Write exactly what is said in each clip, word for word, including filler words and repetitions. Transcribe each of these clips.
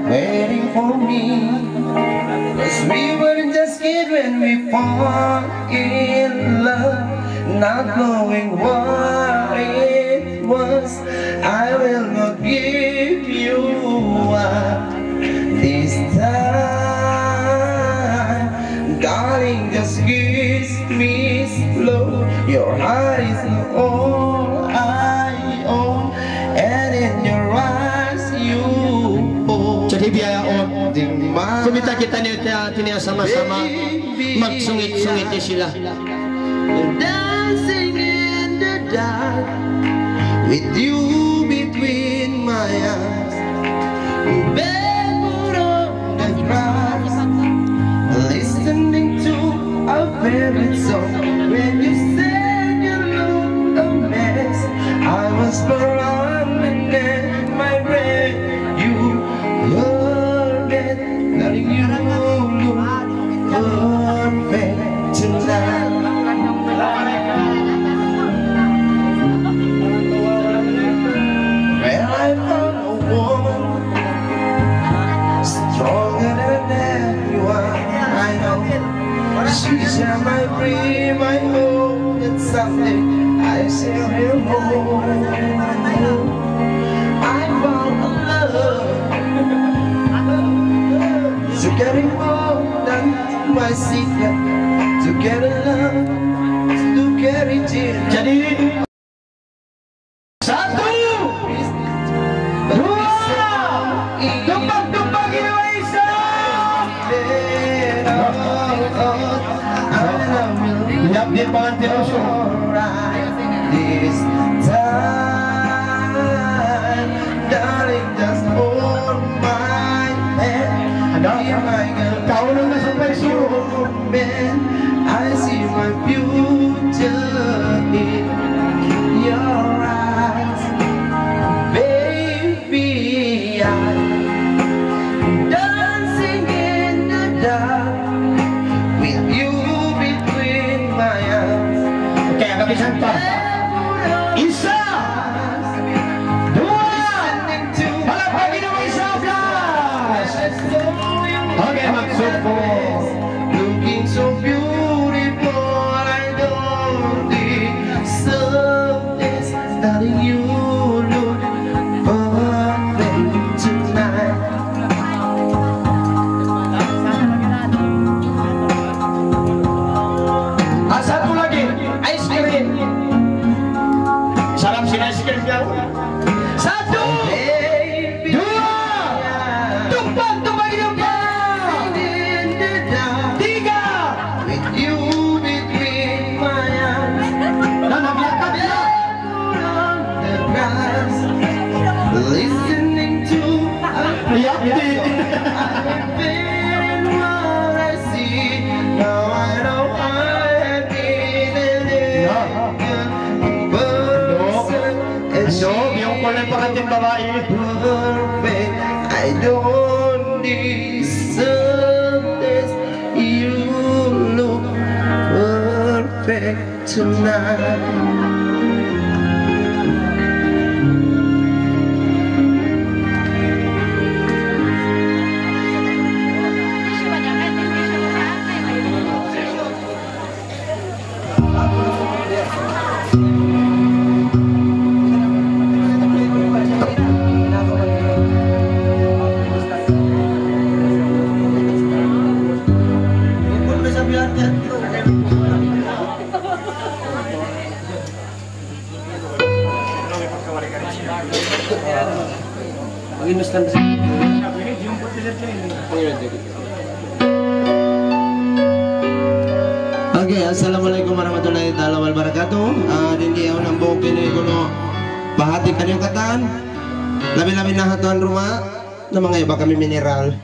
waiting for me. 'Cause we were just kids when we fall in love, not knowing what it was. I will not give you up this time. Darling, just kiss me slow. Your heart is all I own, and in your eyes you hold. Jadi biya' yaun. Kumita' kitaniyu, tiniya sama-sama. Magsungit-sungit sila. Dancing in the dark with you between my arms. Barefoot on the grass, listening to our favorite song. When you said you look a mess, I was running in my bed. You heard it, darling, you look perfect tonight. Well, I found a woman stronger than anyone I know. She's my dream, I hope that someday I see her home. I found a love to carry more than my secret, to carry love, to carry tears. Jadi, satu, dua, tumpag-tumpag in way isab. Yap, di' pa ngan tinusu. This time, darling, just hold my hand. Ada? Be my girl. Kau nang nasa paisu. Man, I see my future in your eyes. Baby, I'm dancing in the dark with you between my arms. Okay, kapisan pa. Isa! Duwa! Palakpakan in way isab, last! Okay, magsukul. Looking so beautiful, I don't deserve this. Darling, you look perfect tonight. Ah, satu lagi, ice cream. Sarap sin ice cream niya. Satu, duwa, tumpag, tumpag, tumpag. Tiga. Na, naglakad na. Listening to a Yati. I've been what I see. Now I know I have been an Yeah. Person. And Ano? Biyungkol na in pagkating babai. Perfect. I don't deserve this. You look perfect tonight. Okay, assalamualaikum warahmatullahi taala wabarakatuh. Ah, dindi awn hambuuk ini kunu' pahati kaniyu katan. Labi-labi na ha tuan rumah, na mangayu' ba kami mineral.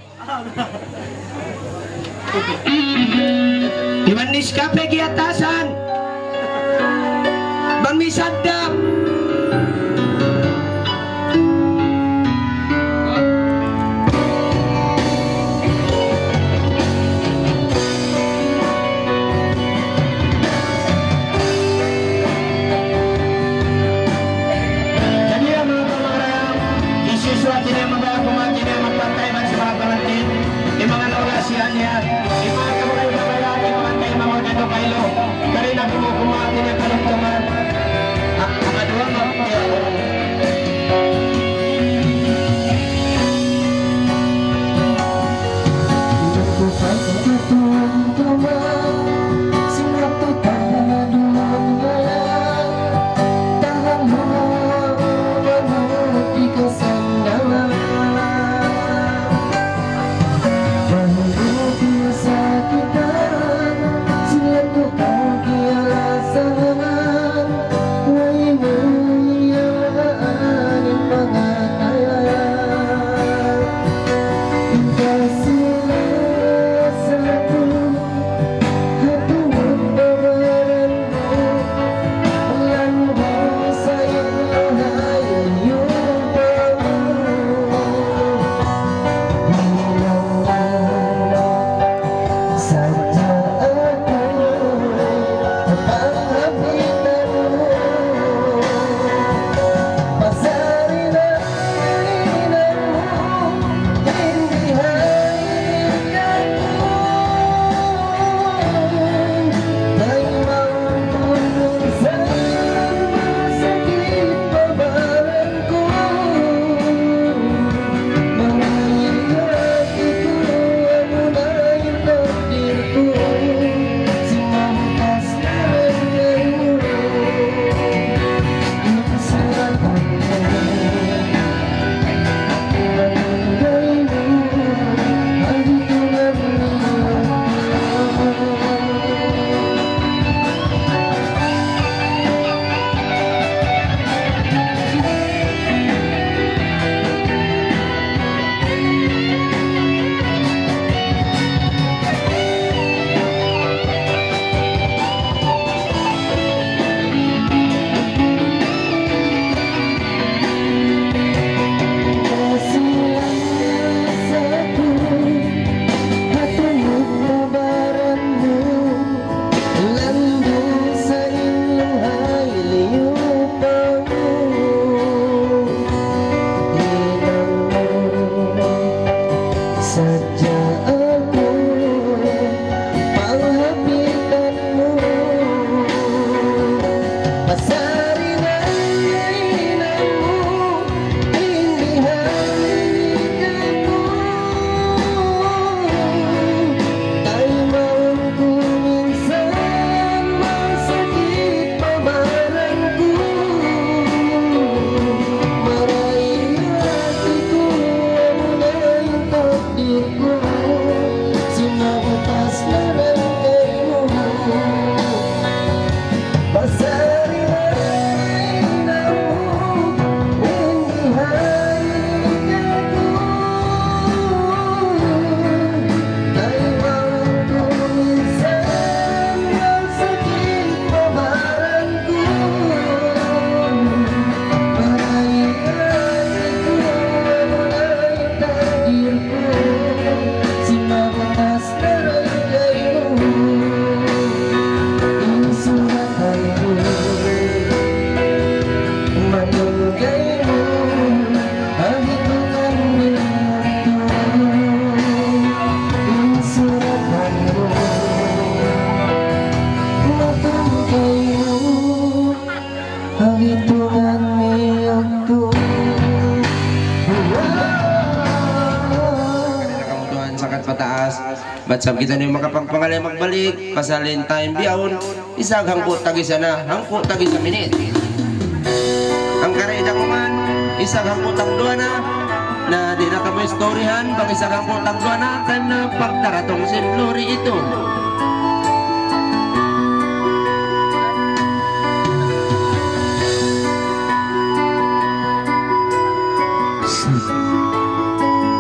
Iban Nescafe giyatasan. Bang misaddap. Jadi, ya, manga kaluarga, hisiyu-siyu di' na magkumaki na magpantay Sadja aku panghapitan mu, pasal di' na in amu in bihaun ku. Taymaun ku minsan masakit pa baran ku, marayaw hati ku, amu na in takdir ku, sin mabutas na lang kaymu. Pasal di' na in amu in bihaun ku. Taymaun ku minsan masakit pa baran ku, marayaw hati ku, amu na in takdir ku, sin mabutas na lang kaymu. In surat ku matun kaymu, ha hitungan niyu yadtu. In surat ku matun kaymu, ha hitungan niyu yadtu. Kamu Tuhan, sakat pataas. Bat sab kitaniyu makapagpangalay magbalik, pasal in time bihaun, isab hangpu' tag-isa na, hangpu' tag-isa minit. Hangkan di' da kuman, isab hangpu' tagduwa na, na di' na kamu istoryahan, bang isab hangpu' tagduwa na, time na pagdaratung sin lori itu.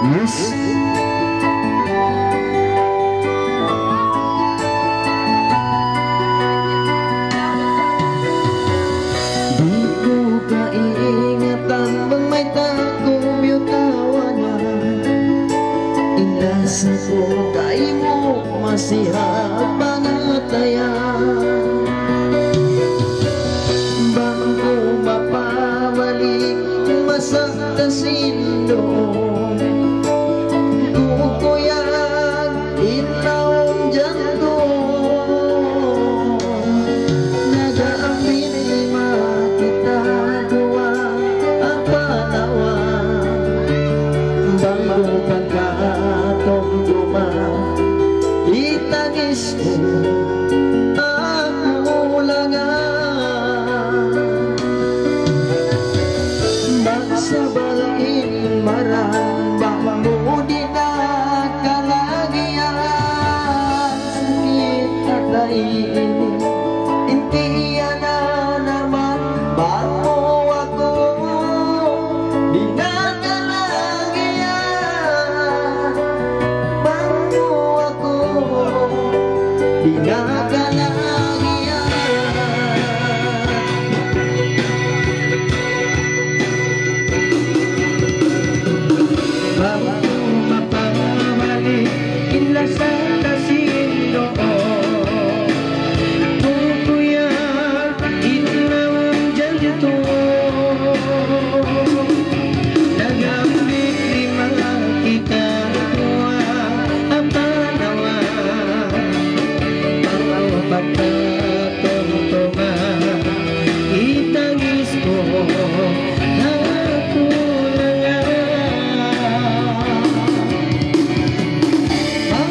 Yes. Di' ku kaingatan bang mayta' ku biyutawan. In lasa ku kaymu masi ha pangatayan. Bang ku mapabalik masa ta sin duun, kukuyag in lawm jantung. Nag-aambit lima kita duwa, apa lawan? Bang ku pagkatumtuma, itangis ku, aku ulangan. Magsabal in maran, bang mu di' na kalagihan. Sakit hati ini, intiya na naman, bang mu aku di' na kalagihan. Bang mu aku di' na kalagihan. Bang ku mapabalik in lasa ta sin duun, kukuyag in lawm jantung. Nag-aambit lima kita duwa, apa lawan? Bang ku pagkatumtuma, itangis ku, aku ulangan. Bang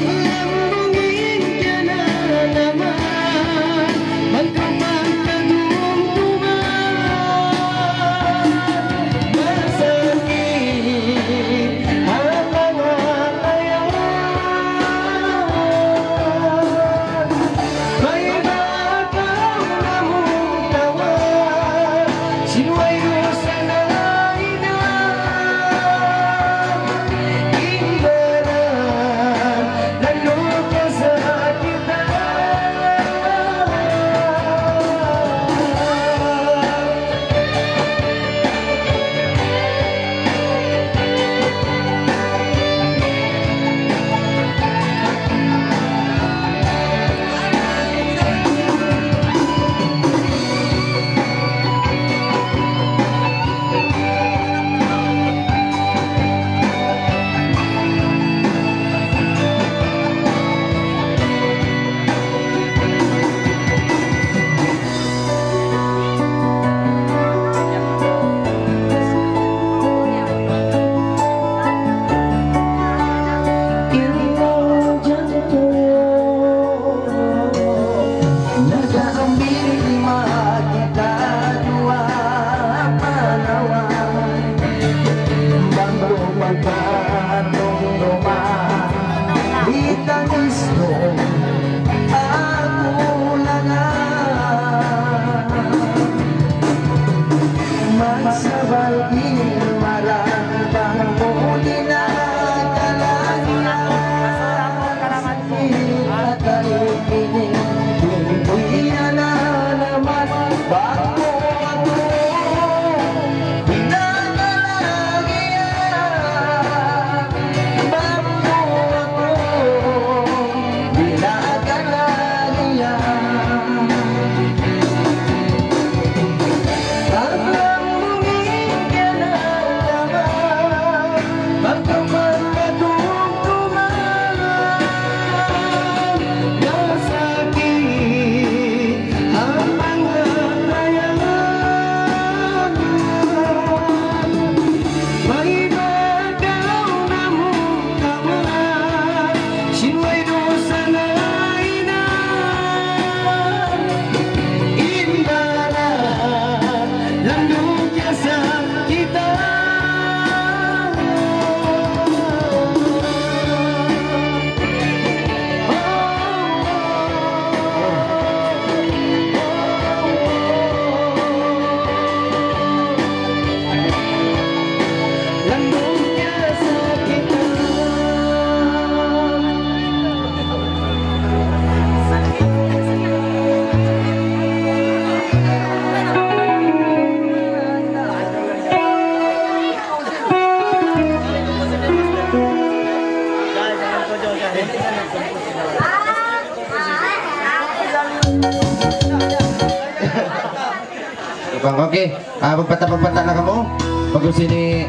Bang, okay. Ah, magpata-, magpata na kamu. Pag-ubus ini,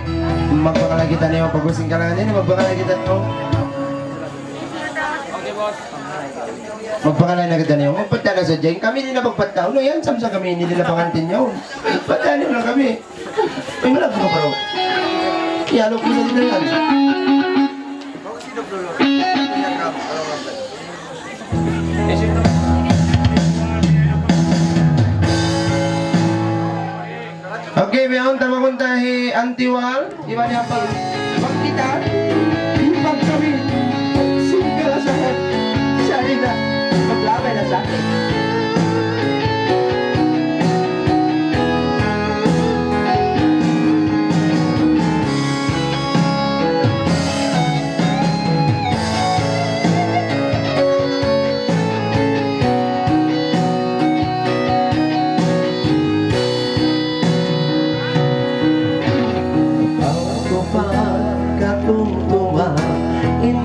magpangalay kitaniyu. Pag-ubus in kalangan ini, magpangalay kitaniyu. Magpangalay na kitaniyu. Magpata na sadja. Kami di' na magpata. Unu yan, samsa kami, di' na pangantin niyu. Pata niyu na kami. Ay, wala po ka, bro. Iyalog mo na din na yan. Okay, bihaun ta makunta hi Auntie Wal, iban niya pag-, pagkita, ipagkami, singkala sa, sa ina, maglabay na sa akin. Awn ku pa katumtuman in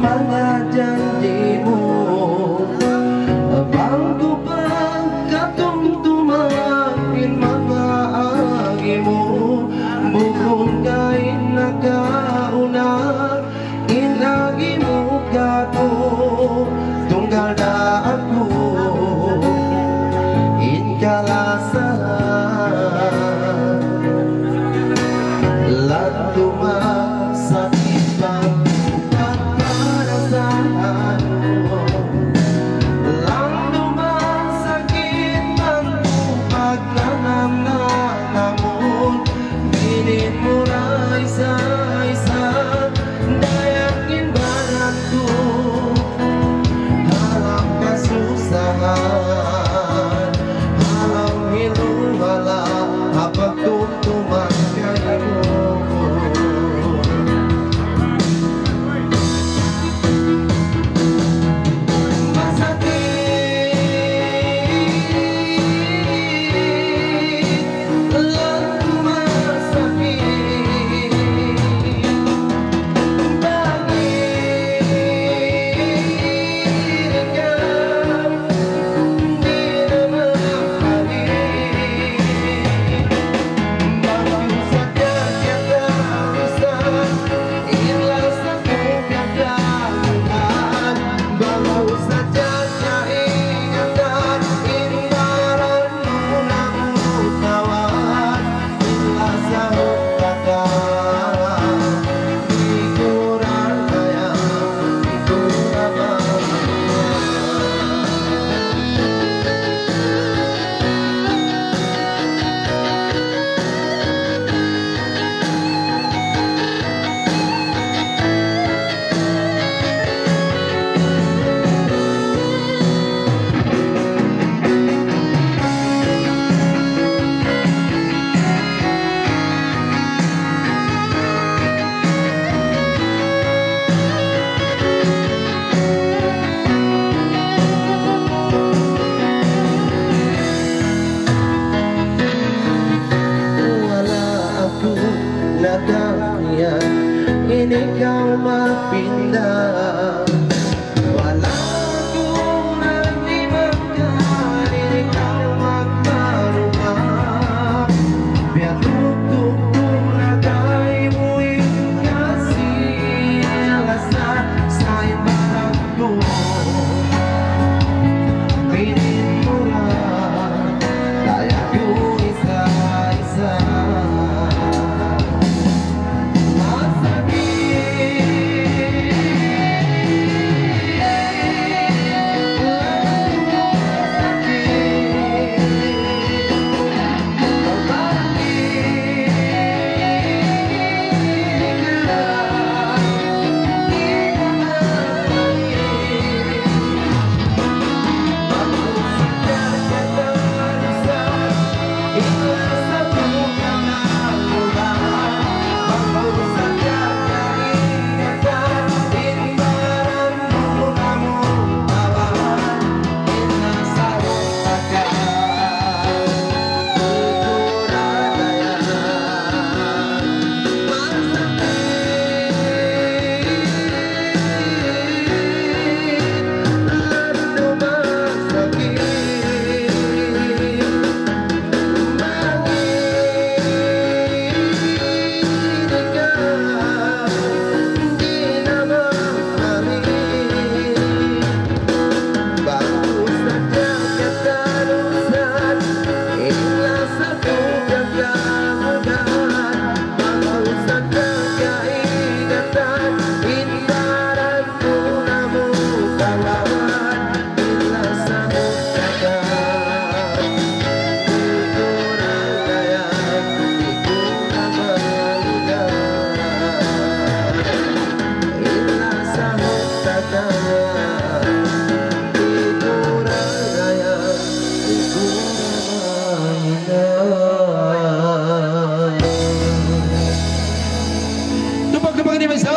Tupag-tupag niyu, Mister.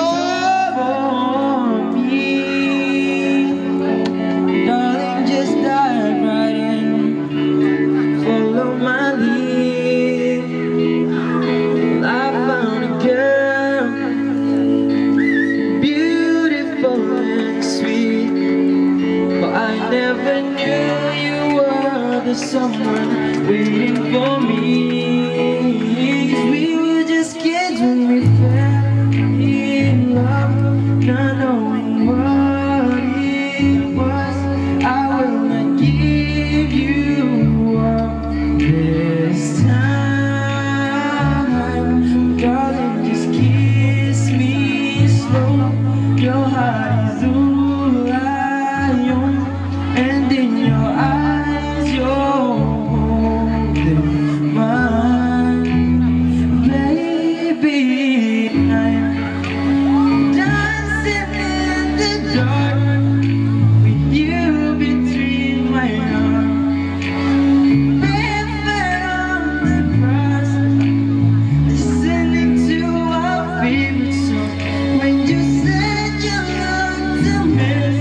For me, darling, just dive right in. Follow my lead. I found a girl, beautiful and sweet, but I never knew you were the someone waiting for me. We were just kids when we fell in love, not knowing what it was. I will not give you up this time. Darling, just kiss me slow. Your heart is all I own, and in your eyes, you're holding mine. Baby, I'm dancing in the dark with you between my arms. Barefoot on the grass, listening to our favorite song. When you said you looked a mess,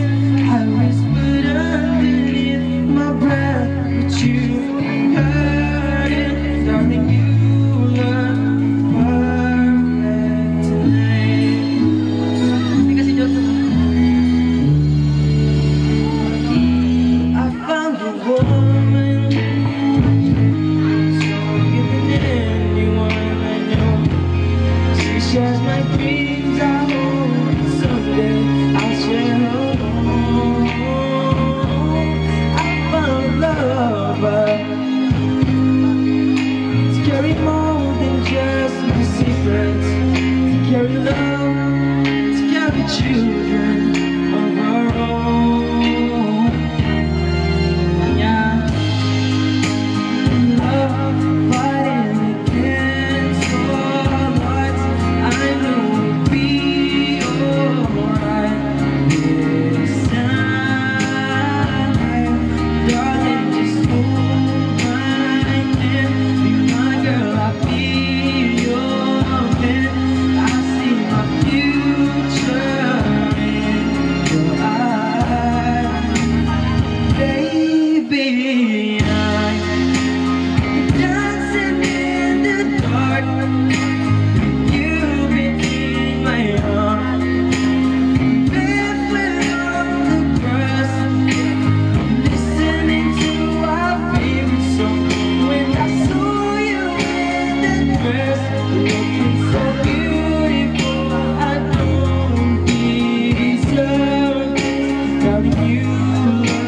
I whispered underneath my breath, but you heard it. Darling, you look perfect tonight. I found a woman stronger than anyone I know. She shares my dreams. I hope someday I'll share her home. I found a lover to carry more than just my secrets, to carry love, to carry children of her own. Yeah. Love fighting against all odds. I know we'll be alright this time. Darling, just hold my hand. Be my girl, I'll be your man. I see my future in your eyes. Baby, I'm dancing in the dark with you between my arms. Barefoot on the grass, listening to our favorite song. When I saw you in that dress, looking so beautiful, I don't deserve this. Darling, you look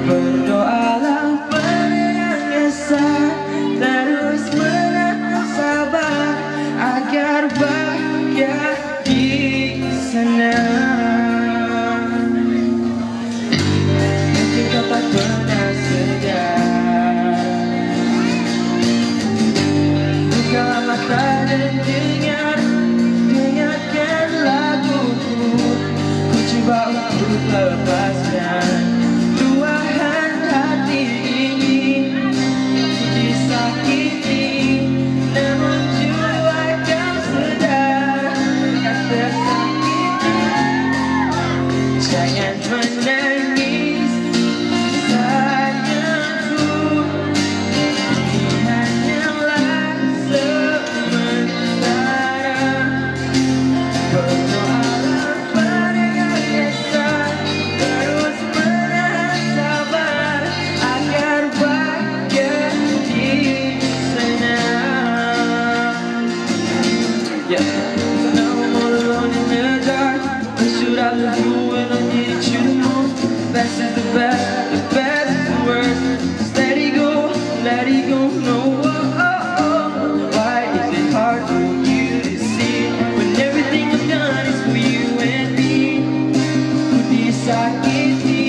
Berdoalah pada Yang Esa, terus mengaku sabar agar bahagia di sana. Mungkin kau tak pernah sadar. Bukalah mata dan dengar, dengarkan laguku. Ku cuba untuk lepaskan luahan hati ini. Disakiti, namun jua When everything I've done is for you and me. Kung di sakiti,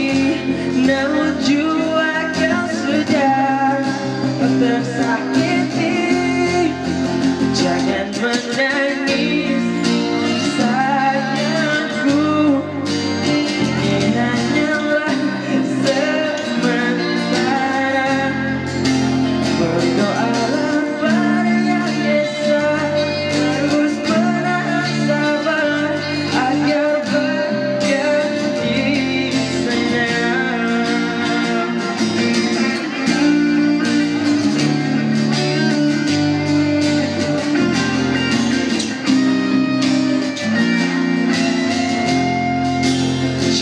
na medyo akan sudah tersakiti. Jangan menangis, sayangku. Ini hanyalah sementara. Berdoalah pada Yang Esa, terus menahan sabar agar bahagia di sana.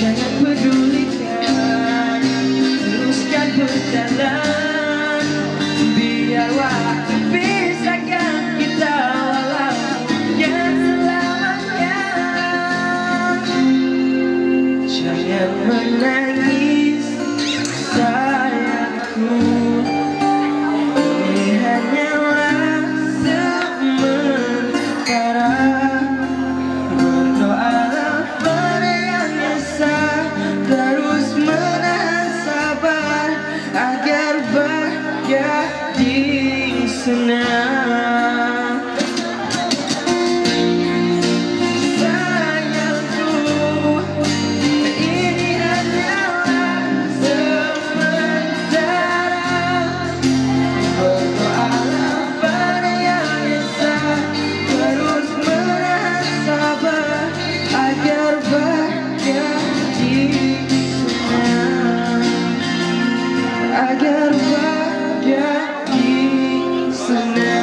Jangan pedulikan, teruskan berjalan. Biar waktu pisahkan kita, walau bukan selamanya. Jangan menangis, sayangku. Ini hanyalah sementara. Berdoalah pada Yang Esa, terus menahan sabar agar bahagia di sana. Sayangku, ini hanyalah sementara. Berdoalah pada Yang Esa, terus menahan sabar agar bahagia di sana. Agar bahagia di sana.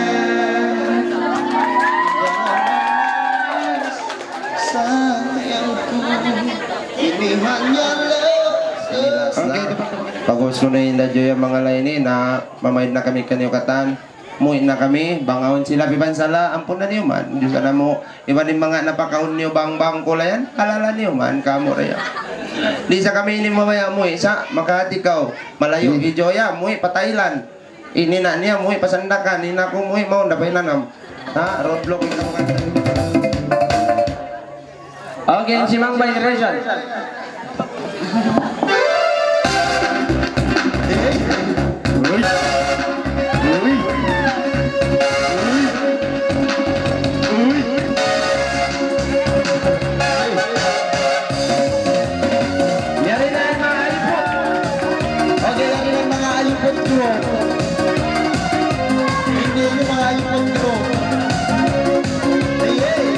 Sayangku, ini hanyalah. Okay, pag-ubus ku na in radyo yan, manga laini, na mamaid na kami kaniyu katan. Muwi' na kami, bang awn sila pipansala, ampunan niyu man. Diyus na mu, iban in manga napakaun niyu bang-bang kulayan, halala niyu man, kamu raya. Di' sa kami ini mabaya' muwi', sa' makahati kaw, malayu' hi Joya, muwi' pa Thailand. Ini na niya, muwi' pa Sandakan, ini na aku muwi', mawn da pa Inanam. Ha, roadblock in kamu kan. Okay, in Simangbay Rizal. Uy. Uy. Uy. Uy. Yari na in manga ayuput. Okay, yari na in manga ayuput group. Hindi in manga ayuput group. Hey, hey.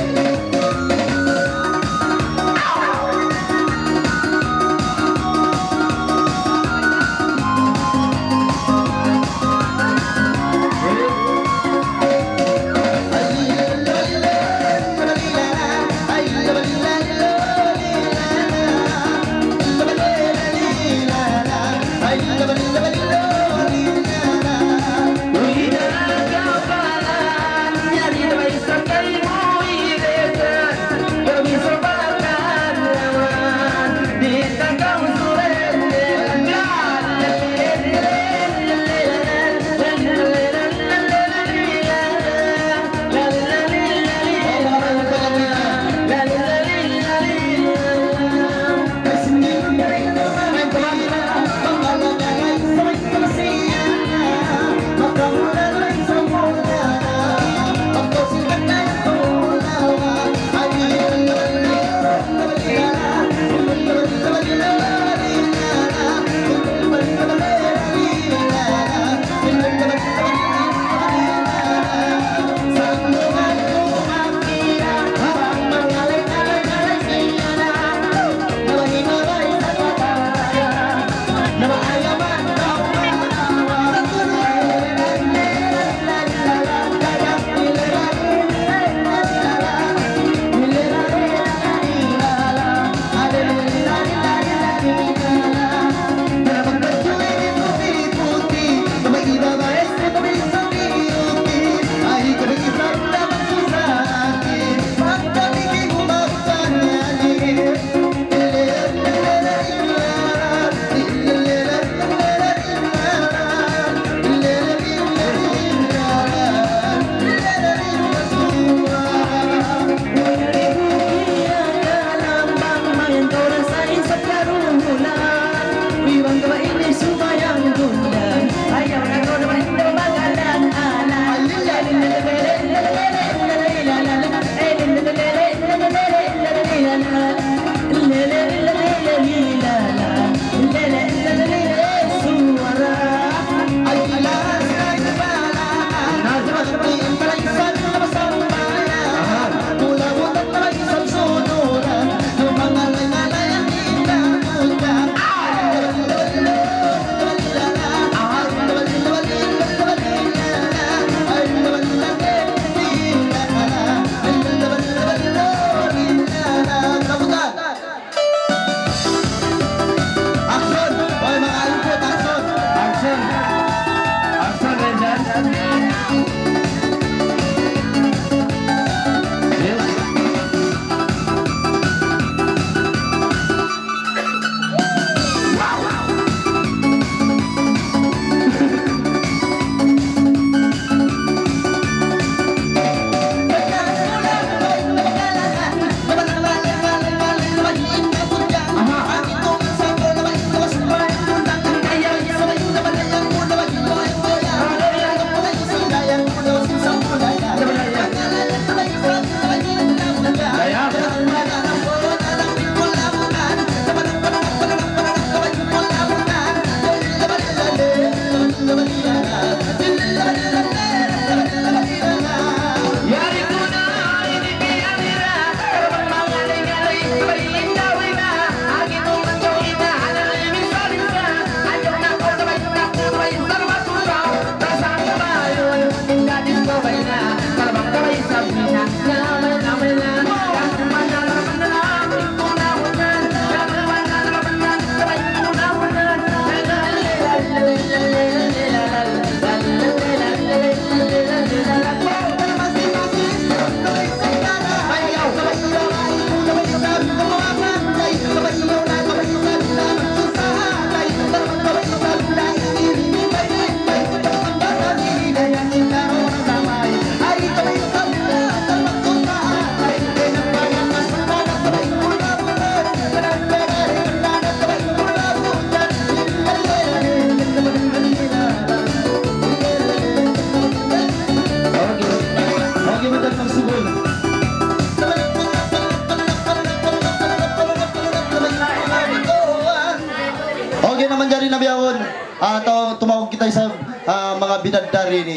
Okay na, manjari na bihaun. Ah, taw-, tumawag kita isab, ah, manga bidadari ini.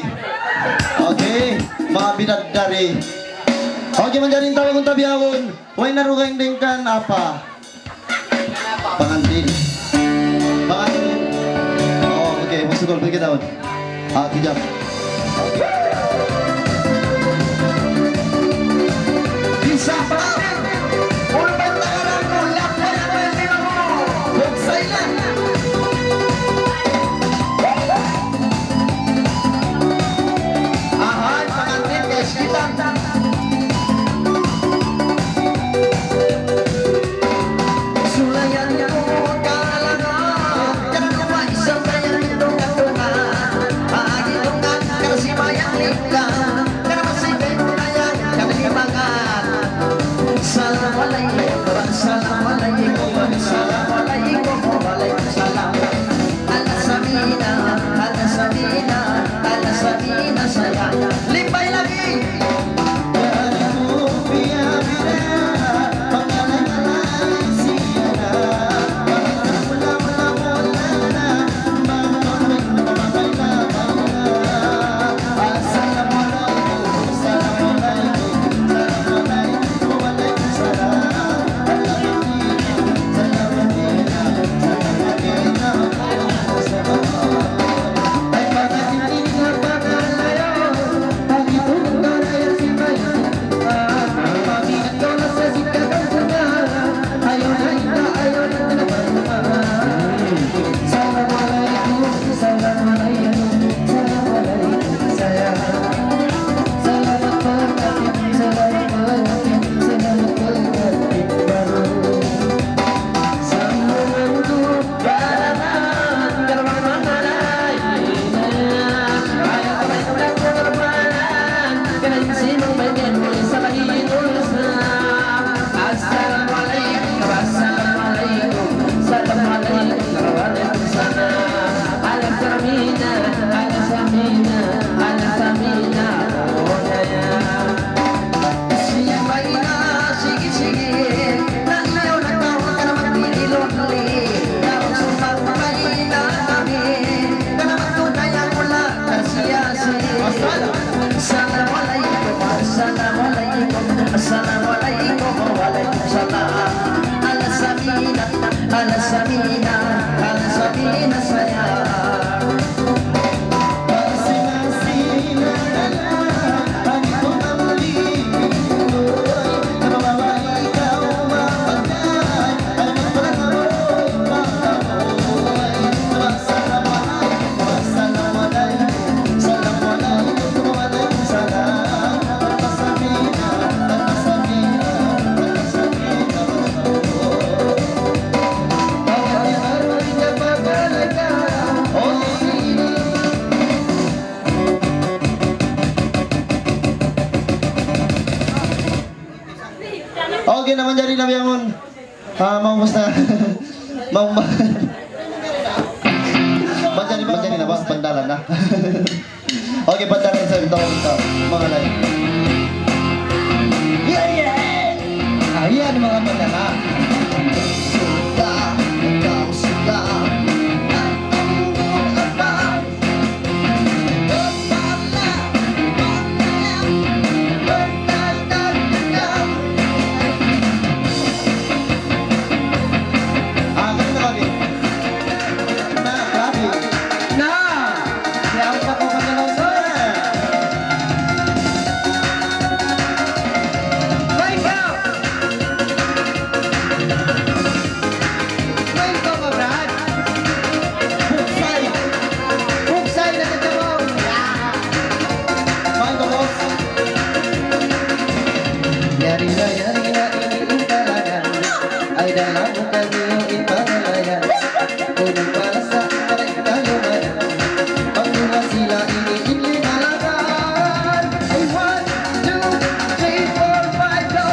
Okay, manga bidadari. Okay, manjari tawagun ta bihaun. Way na dugaing dayng kan apa? Pangantin. Pangantin. Oh, okay. Magsukul, bigyan daun. Ah, kijap. Isa pa. Ulpan na ka lang mo. Lapay, lapay, lapay mo. Buksay lang. Ahay, pangantin, guys, kita. Assalamu alaykum, assalamu alaykum, assalamu alaykum, wa alaykum salam. Ala Samina, ala Samina, ala Samina saya. Lipay lagi. Assalamu alaykum, assalamu alaykum, assalamu alaykum, wa alaykum salam. Ala Samina, ala Samina, ala Samina saya. Okay na, manjari na biya' yaun. Ah, maubus na. Maubus. Manjari, manjari na ba? Pandalan na. Okay, pandalan sa ito, ito. Manga lain. Yeah, yeah! Ah, yan, manga pandalan. Suka, ikaw suka. Ang tanong mo, apa? Main ka, Brad. Buksay. Buksay na kita mo. Yan. Main ka, boss. Yari na, yari na, ini talaga. Ay, dala mo kami yung ipagalayan. Kung para sa akin, tayo na yan. Pag sila, ini, ini talaga. Ay, one, two, three, four, five, go.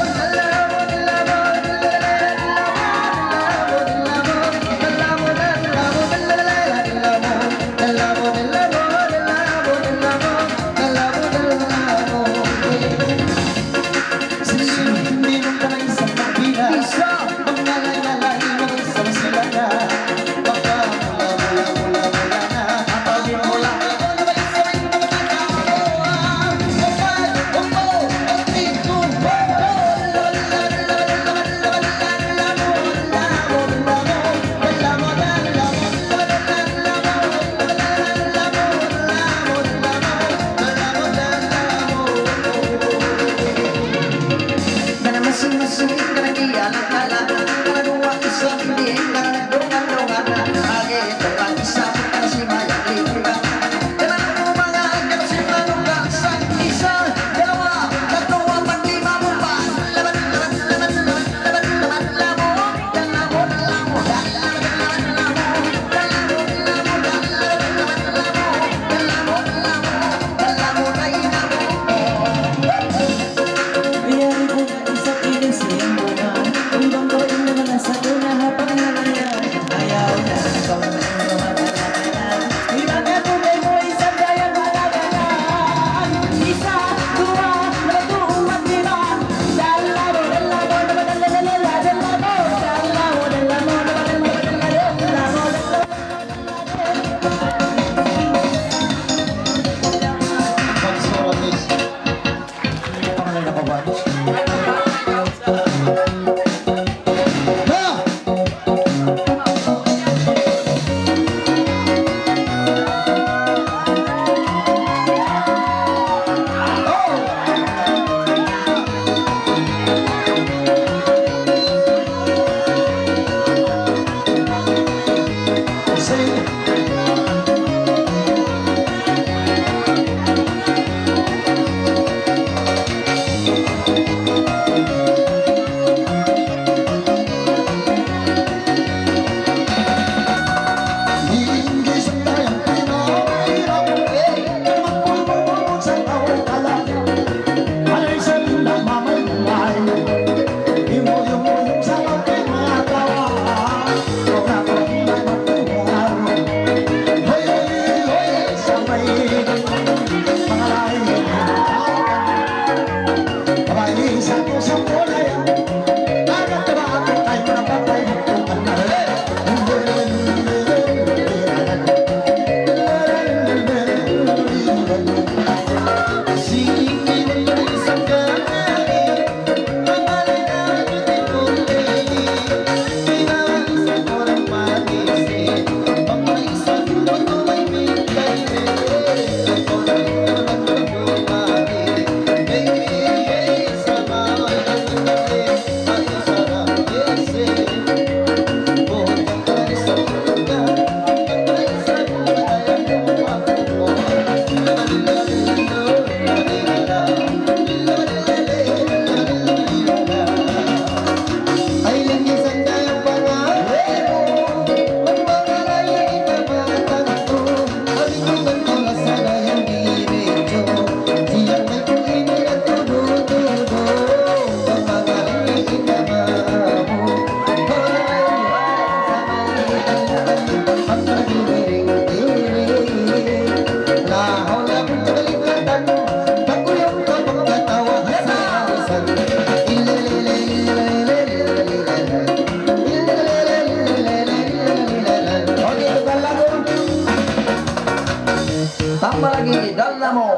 Tambah lagi, dalam mo.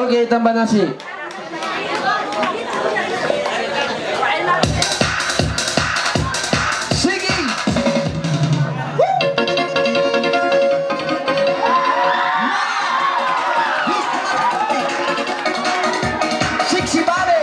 Okay, tambah nasi. Sige! Siksi babe!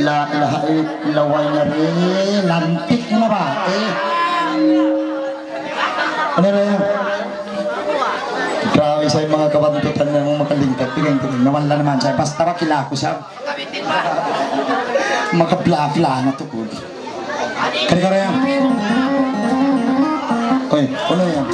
La ilaha illallah, way na rin. Lantik na ba? Eh. Ano na yan? Grabe sa mga kabantutan na mga makalingkat. Tingnan ko rin. Nawala naman siya. Basta ba kila ko siya? Makabla-bla na to, kundi. Kari-kari yan. Oy, ano yan?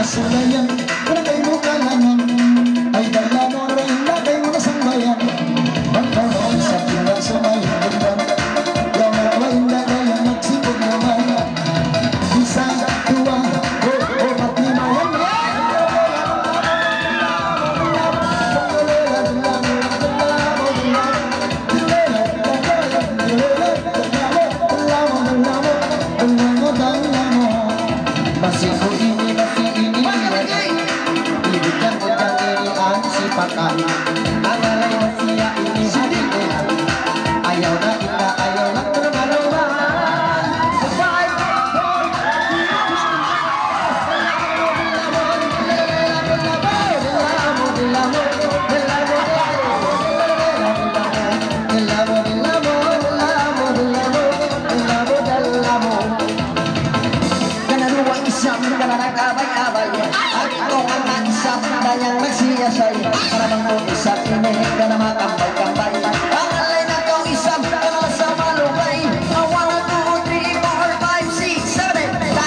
Asulayan, wala' kaymu kalangan. Ay, dala mu rin na kaymu na sambayan. Magkaroon sa pinagsumayan. Yaw na wa inda kaya magsipag naman. Isa, duwa, o, o, pati mayan. Masi ku ini, masi ini, ini. Ini bujang-bujang ini ang sipakan. Agalay na siya ini hati ko. Ayaw na kita, ayaw na. Kana duwa isab, kana nag-abay-abay. Agi ko nga isab, kana yang nagsiyasay. Para bang mo isab ini, kana makambay-kambay. Ang alay na kaw isab, kana sa malugay. One, two, three, four, five, six, seven, eight.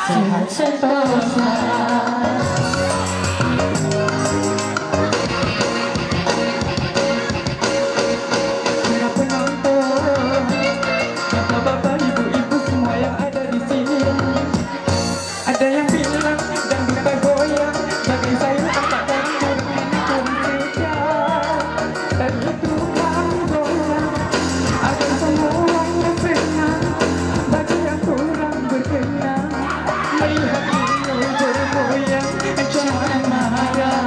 Sehat sentosa. Para penonton, bapak-bapak, ibu-ibu semua yang ada di sini. Ada yang bilang dangdut tak goyang, bagai sayur anak dangdut ini pun sudah. Dari tukang goyang, agar semuanya senang. Bagi yang kurang berkenan, melihat beliau bergoyang, jangan marah,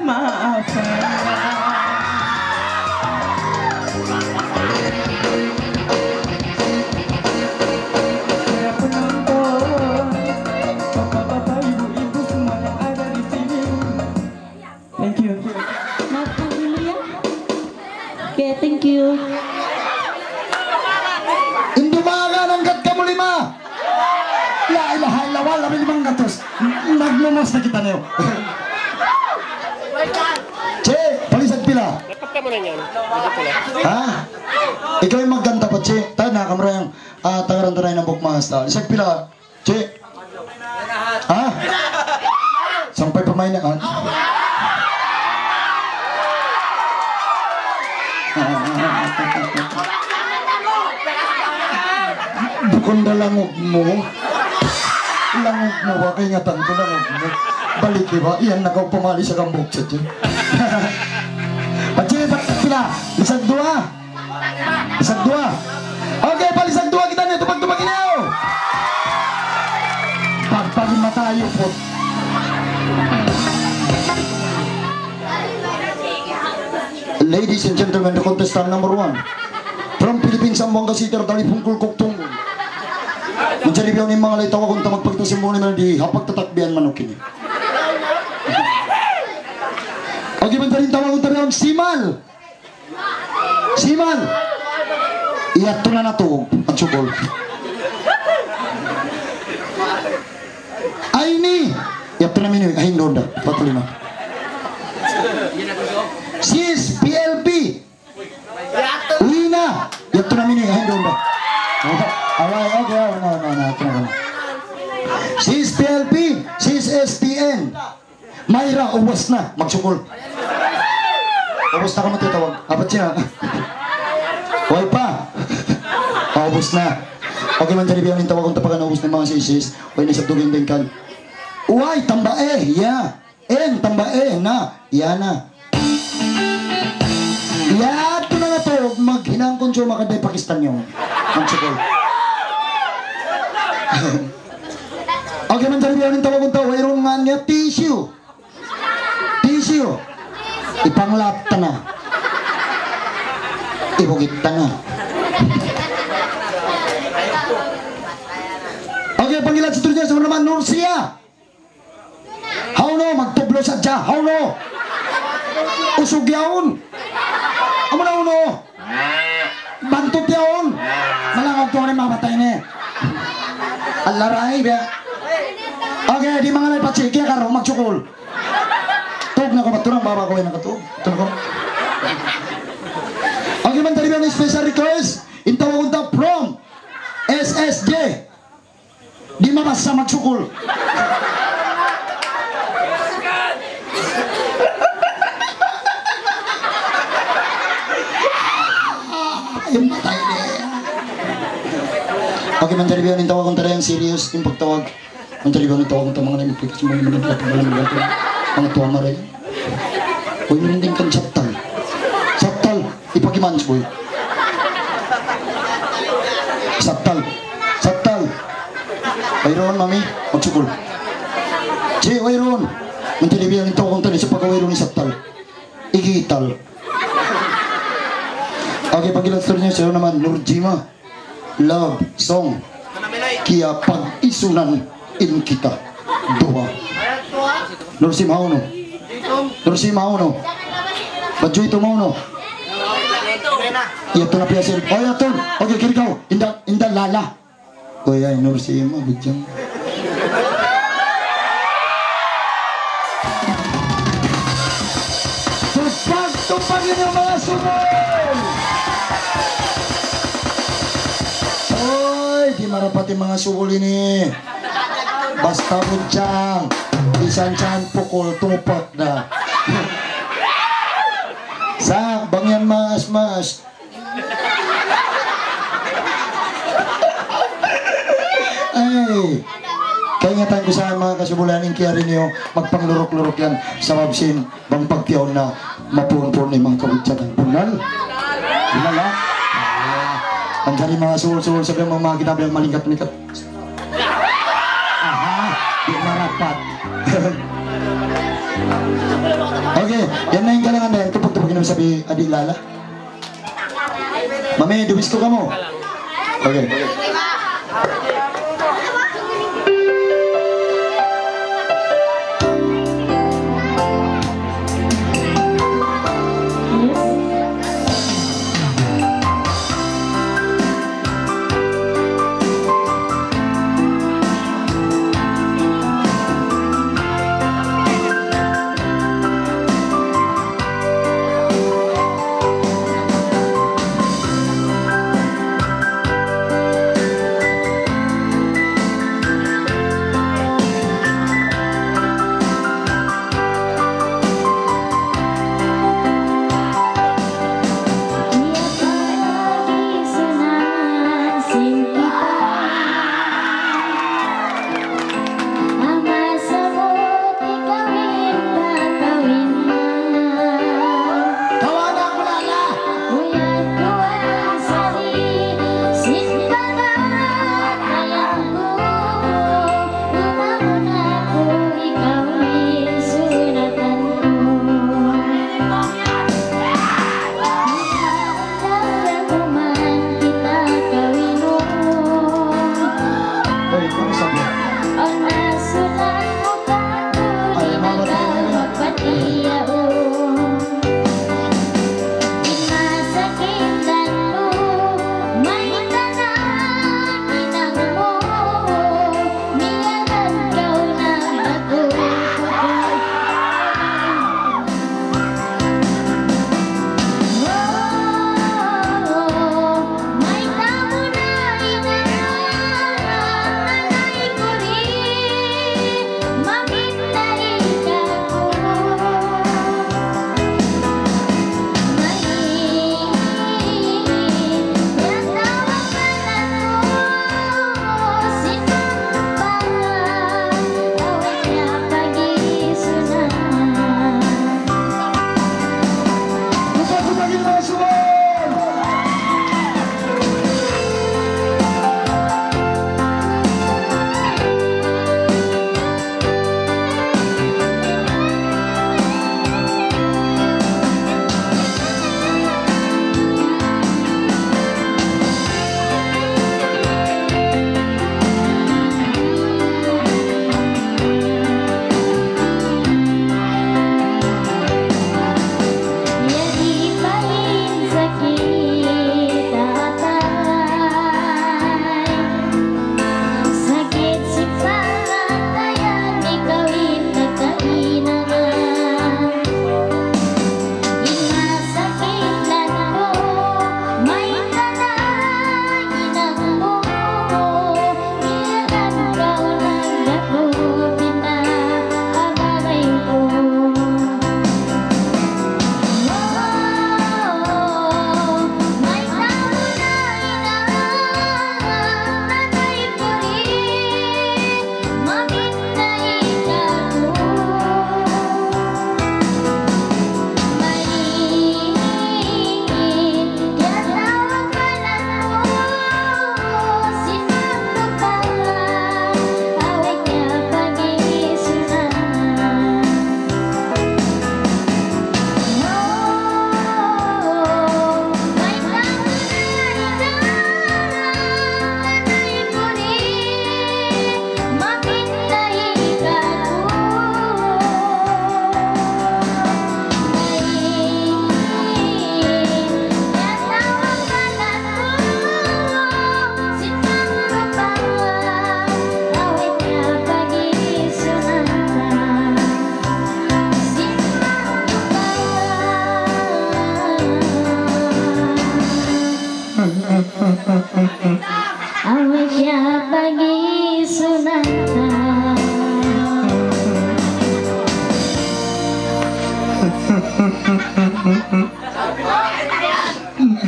maafkan. Para penonton, bapak-bapak, ibu-ibu semua yang ada di sini. Thank you. Maaf, Kang Willy, ya. Okay, thank you. Indu maga nangkat kamu lima. La ilaha illallah, labi limang gatus. Nagmumos na kita niyo. Che, palisag pila? Ha? Ikaw in magganta pa, Che. Tayo na, kamura yang, ah, tagaran-tagaran ng bukmas. Lisag pila? Che. Ha? Sampay pa main na, ha? Bukun da langug mu. Langug mu ba? Kaingatan ku langug mu. Balik, di ba? Iyan na kaw pamali sa gambok sa tiyan. Pachili pa sila. Lisag duwa. Lisag duwa. Okay, palisag duwa kita niya. Tupag-tupag niya. Pagpag matayo po. Ladies and gentlemen, the contestant number one. From Philippines, Zamboanga City, Dalipungkul, Koktong. Manjari biyaun in manga lay tawagun ta magpakita sin muna di hapag tatakbihan manuk ini. Okay, manjari tawagun ta biyaun Simal. Simal. Iyadtu na natu', magsukul. Aini. Iyadtu na mini, ahin ronda. Patulima. Sis P L P. Wina. Iyadtu na mini, ahin ronda. Away, okay, oh, no, no, no, no, no. Sis P L P, sis S T N. Mayra, ubus na. Magsukul. Ubus na kamu tiyatawag. Apat siya. Way pa. Ah, ubus na. Okay, manjari biyaun in tawagun ta pa kan ubus na in manga sisis. Way na isab dugi in bingkan. Way, tamba eh, ya. En, tamba eh, na. Ya na. Iyadtu na natu', maghinang kunjo makaday Pakistan niyu. Magsukul. Okay, manjari biyaun in tawagun ta, wayruun ngan niya tissue. Tissue. Ipanglap ta na. Ibugit ta na. Okay, panggilat sa turja sa naman, Nursia. Hawnu, magtublo sadja. Hawnu. Usug yaun. Amu na hawnu. Bantut yaun. Malangaw tuud in manga bata' ini. Alaray, biya'. Okay, di' mangalay pa, chiki, karu, magsukul. Tug na ku, baturang baba ku, yan nakatug. Tug na ku. Okay, manjari biyaun in special request. In tawagun ta from S S J. Di' mabassa, magsukul. Ay, matay na. Okay, manjari biyaun in tawagun ta dayn ha serious in pagtawag. Manjari biyaun in tawagun ta manga nagpikit sa manga nagpikit sa manga nagpikit. Manga tuwa maray. Uy, merinding kan sattal. Sattal. Ipakimans, boy. Sattal. Sattal. Wayruun, mami. Magsukul. Chi, wayruun. Manjari biyaun in tawagun ta dayn ha pagka wayruun in sattal. Igital. Okay, panggilat sa turja niyu, siya naman, Nurjima. Love song. Kiya pag-isunan in kita. Duwa. Nursim, hawnu. Nursim, hawnu. Badjuy tu, hawnu. Iyadtu na piyasin. Oh, iyadtu. Okay, kiri kaw. Inda, inda lala. Kuya, Nursim, bujang. Tupag, tupag in manga sumul. Uy, di' Marapat in manga subul ini. Basta budjang, bisan caan pukul, tumupak da. Sa', bang yan maas-maas. Ay, kaingatan ku sa manga kasubulan in kiyari niyu, magpangluruk-luruk yan. Sabab sin, bang pagtiyaun na, mapuun-puun na in manga kabudjangan. Bunnal? Bunnal, ha? Ah, manjari manga subul-subul, sabab manga kita bilang malingkat-lingkat. Aha, di' marapat. Okay, yan na in kalangan na yan. Tupag-tupag in sabi, Adi' Lala. Mami, dumis ku kamu. Okay.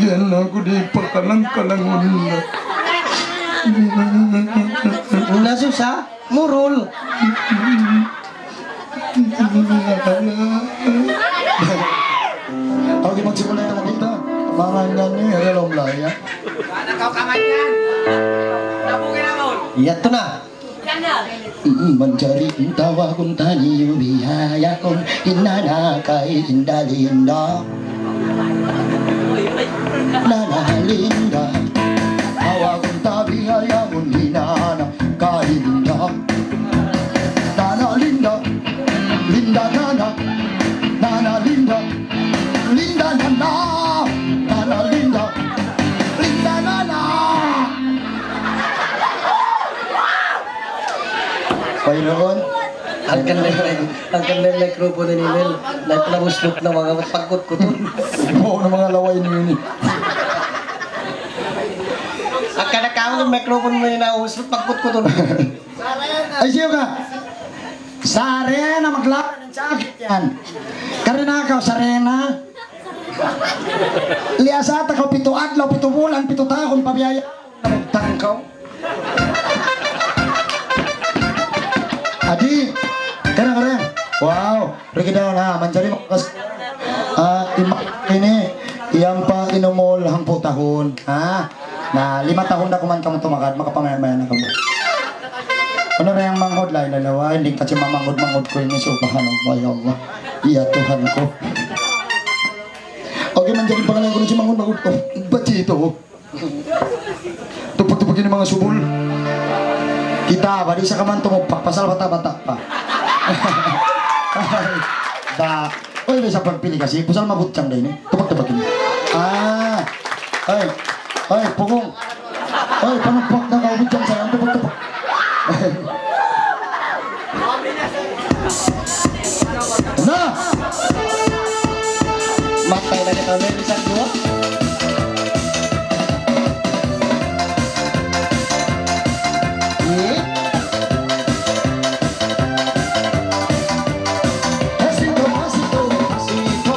Yan aku di pakalang-kalangun na. Nasusa, murul. Okay, magsimula na kita. Mangan na ni, hello, Mlaya. Iya, tu na. Mm, manjari tawagun taniyu bihayakum inana kai inda linda. Nana linda. Tawagun tabihayagun inana kai linda. Nana linda. Linda nana. Nana linda. Linda nana. Nana linda. Linda nana. Paynoon. Hangkan na, hangkan na in microphone ini, Nel. Nagpalabusluk na manga pagkutkutun. Ibaw na manga laway niyu ini. Hangkan na kamu in microphone mu ini, nauslut pagkutkutun. Ay, siyu ka. Sarena, maglaban in sakit yan. Karena' kaw, sarena. Liyasat ta kaw pitu adlaw, pitu bulan, pitu tahun pa biya' yan. Tangkaw. Adi, kena, kena. Wow, riki daw na, manjari makas. Ah, ima-, ini, yan pa in umul hangpu' tahun. Ha? Na, lima tahun da kuman kamu tumagad, makapamaya-maya na kamu. Unu ra in manghud, la ilaha illallah, di' kaci mamanghud-manghud ku ini, subhanallah, ya Allah. Ya Tuhan ku. Okay, manjari pangalan ku na si manghud-manghud. Oh, baci itu. Tupag-tupag ini manga subul. Kita, bari sa kaman tumupag, pasal bata'-bata' pa. Da. Oy, bisa pagpili kasi, pasal mabutang da ini. Tupag-tupag ini. Ah. Oy. Oy, pugong. Oy, panupag na kaw, butang sa, tupag-tupag. Na! Matay na kita, may isang duwa. Eh? Pasito, pasito, pasito.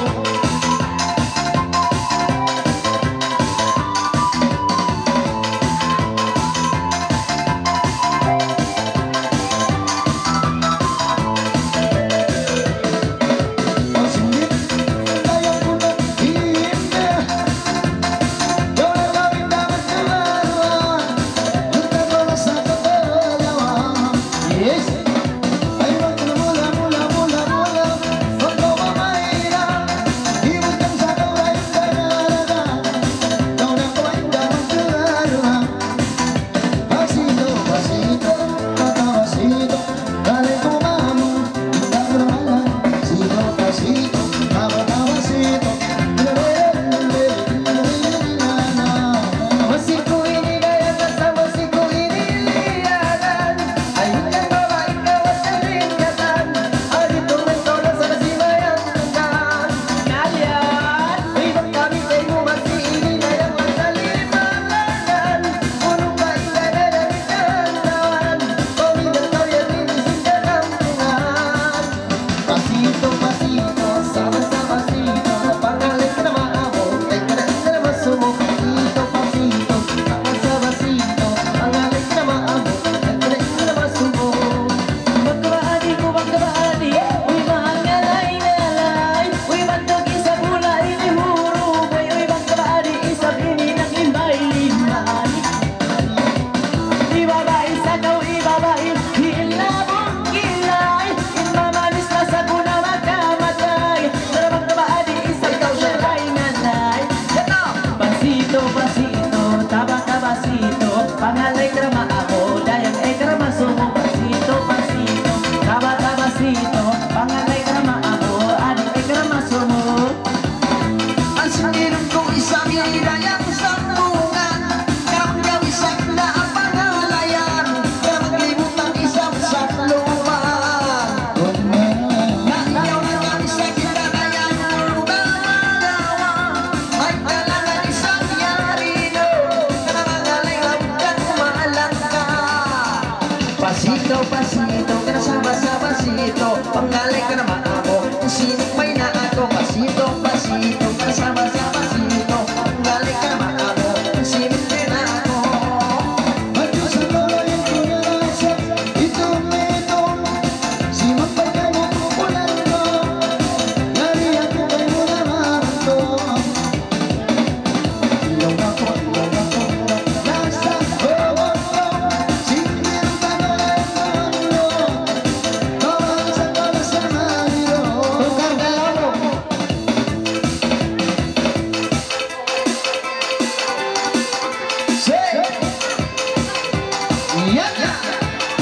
Pasito, pasito, taba-tabasito, pangalay krama amu, dayang e krama sumu. Pasito, pasito, taba-tabasito, pangalay krama amu, adi e krama sumu. Ang sinilong ko isang dayang sambungan, karang gawi sa na ang pangalayan, karang libutan isang saklupan. Pasito, pasito, kana saba-saba sito, pangalay krama amu, sinumpay na aku, Pasito, pasito, kasama sa pasito. Dali ka makamu, siminti na ako. Maju sa tuloy ang pag-asa, ito, ito. Simampay ka na, pupunan ko. Yari ako kay mula maramto. Ilaw ako, ilaw ako. Nasa bawat ko, siminti na ako. Tukar ka lang. Say, yan na.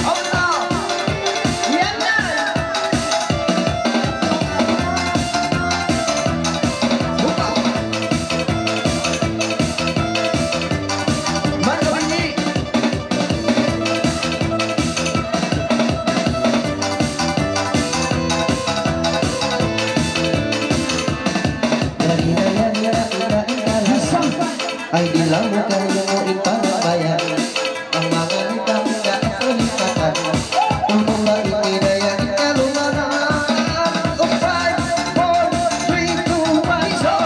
Allah. Yan na. Buka. Mano ini? Ay, di lamud kamu in panabayan. Ang mga nitang kasulipatan. Ang mga ikinaya ikalumanan. Kung five, four, three, two, one, so.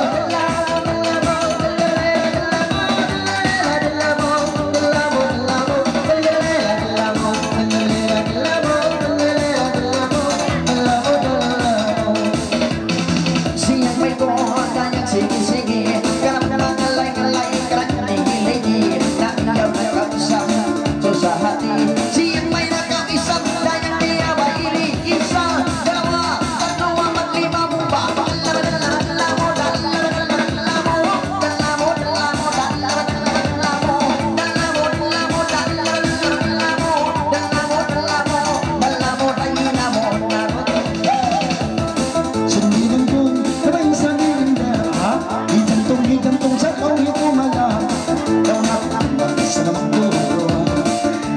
Siya may kuha kanyang sige-sige, karap na ngalay-ngalay, karap na nigiligi, na ilaw na kausap, so sa hati. Siya may nakaisap, dayang niya ba ini? Isa, dalawa, tatlo, apat, lima, bumba. Sumilong dun, sabay sa linda. Hijantung, hijantung sa kaw hitumala. Daw na, daw na, sa naman ko.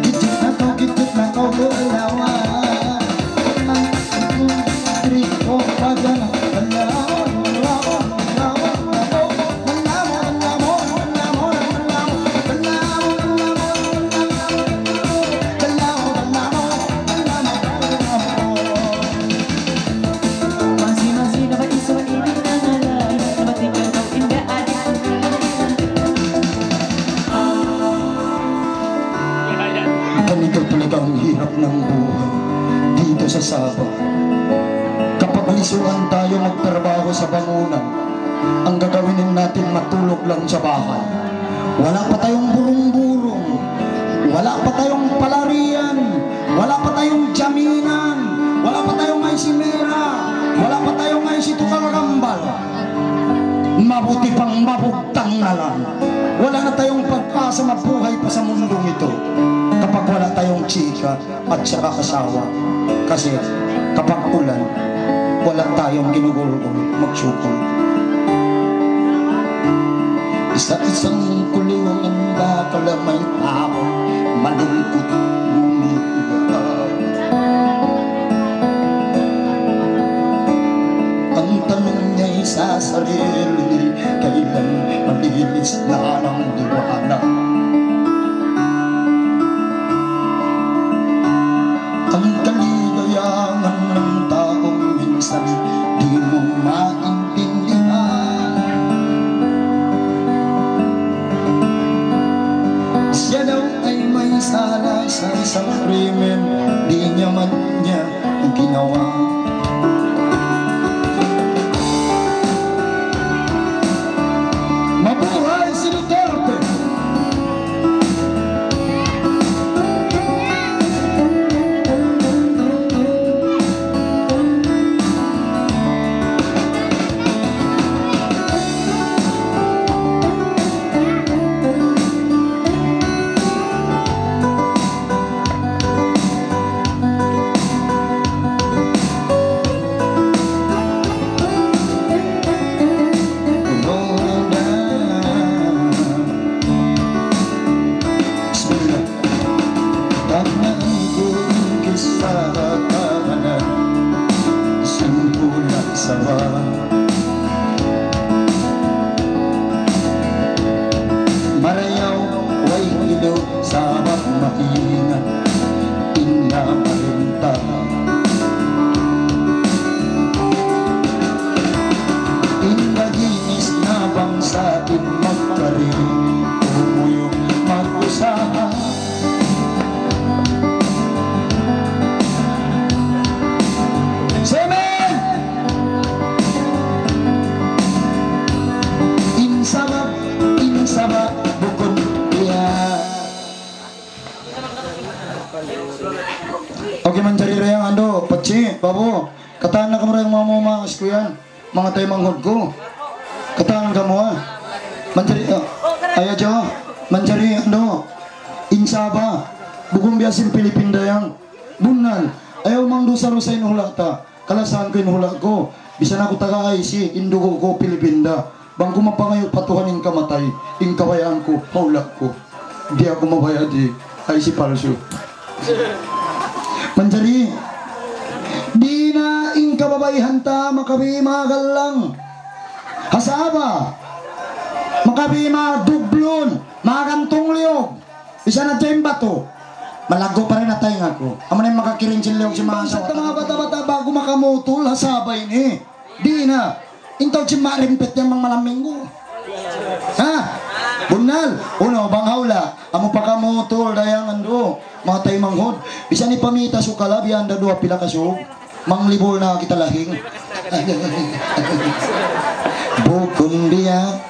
Gidjit na kaw, gidjit na kaw, kaalawa. Ang, ang, ang, trip ko, pagana. Alawa, alawa, alawa, alawa. Ganito talaga ang hirap ng buhay dito sa Sabah. Kapag lisuan tayo magtrabaho sa bangunan, ang gagawin natin, matulog lang sa bahay. Wala pa tayong burung-burung, wala pa tayong palarian, wala pa tayong jaminan, wala pa tayong ay si Mera, wala pa tayong ay si Tukang Rambal. Mabuti pang mabugtang na lang. Wala na tayong pag-asa mabuhay pa sa mundong ito kapag wala tayong chika at saka asawa. Kasi kapag ulan, wala tayong ginugulgul, magsukul. Sa isang kulungan bakal may tao, malungkot umiiyak. Ang tanong niya'y sa sarili, kailan malinis na ang liwanag? Ang kaligayahan ng taong minsan di mo maintindihan. Siya daw ay may sala sa isang krimen, di niya man niya ginawa. Mabuhay si Duterte! Bismillah. Tagnaan ku in kissa ha kamalan sin Pula' Sabah. Marayaw way ilu sabab mahinang in namarinta. Manjari dayang andu', patsi, babu, katan na kamu dayang mama, mama, sikuyan, manga taymanghud ku. Katan kamu, ha. Manjari, ah, aya jaw, manjari andu', in Sabah, bukun biya' sin Pilipin dayang. Bunnal, ayaw mangdusa-dusa in hula' ta. Kalasahan ku in hula' ku. Bisan aku taga I C, in dugu' ku Pilipin da. Bang ku mapangayu' pa Tuhan in kamatay, in kabayaan ku, ha hula' ku. Di' aku mabaya' di' I C palsu. Manjari, di' na in kababaihan ta makabi magallang. Ha Sabah, makabi madublun, magantung liyug. Bisan na in batu. Malaggu' pa rin in taynga ku. Amu na in makakiring sin liyug sin manga asawa. Bangsa ta manga bata'-bata' ba'gu makamutul ha Sabah ini. Di' na. In tau sin marimpit yan bang malam minggu. Ha? Bunnal. Unu, bang ha hula'. Amu pakamutul, dayang andu'. Manga taymanghud. Bisan ipamita sukala, biya' da duwa pila kasug. Manglibul na kita lahing. Bukun biya'.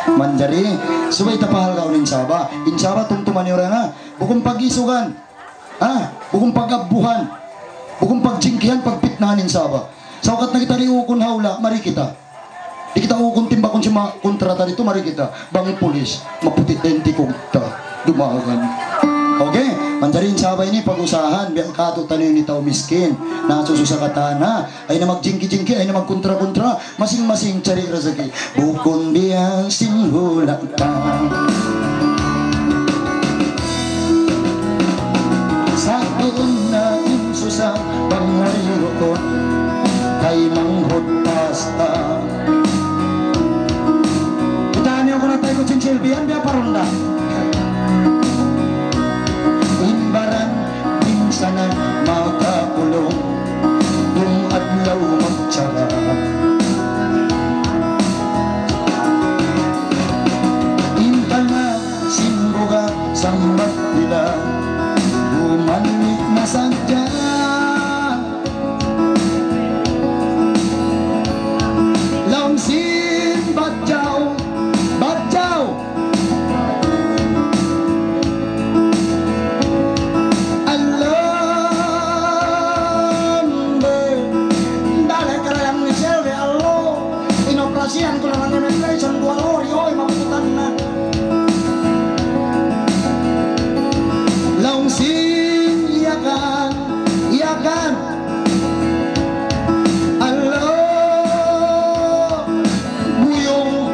Manjari, subay ta pahalgaun in Sabah. In Sabah tumtuma niyu dayang, ha. Bukun pag-isugan. Ha? Bukun pag-abbuhan. Bukun pagjingkihan, pagpitnahan in Sabah. Sa' ukat na kita di' ukun ha hula', mari kita. Di' kita ukun timbakun sin manga kontra ta didtu, mari kita. Bang pulis, maputi' da in tikug ta. Dumagan. Okay, manjari in Sabah ini pag-usahan, biya' katu' taniyu ini tau miskin. Nasususa katan, ha. Ayaw na magjingki-jingki, ayaw na magkontra-kontra. Masing-masing cari rasaki. Bukun biya' sin hula' ta. Sa' duun na in susa, bang way rukun, kay manghud pasta. Kitaun niyu kunu' tay ku chinchil, biya' yan biya' parunda. In baran, minsan na makakulung, dum adlaw magtsara. In tana' sin buga' sambat nila, bumalik na sadja. Laung sin badjaw, badjaw. Alam be, dale karayang ni Selvi, alo, inoperasihan ku na in immigration, duwa lori, oy, maputan na. Laung sin Yakan, Yakan. Alo, buyung.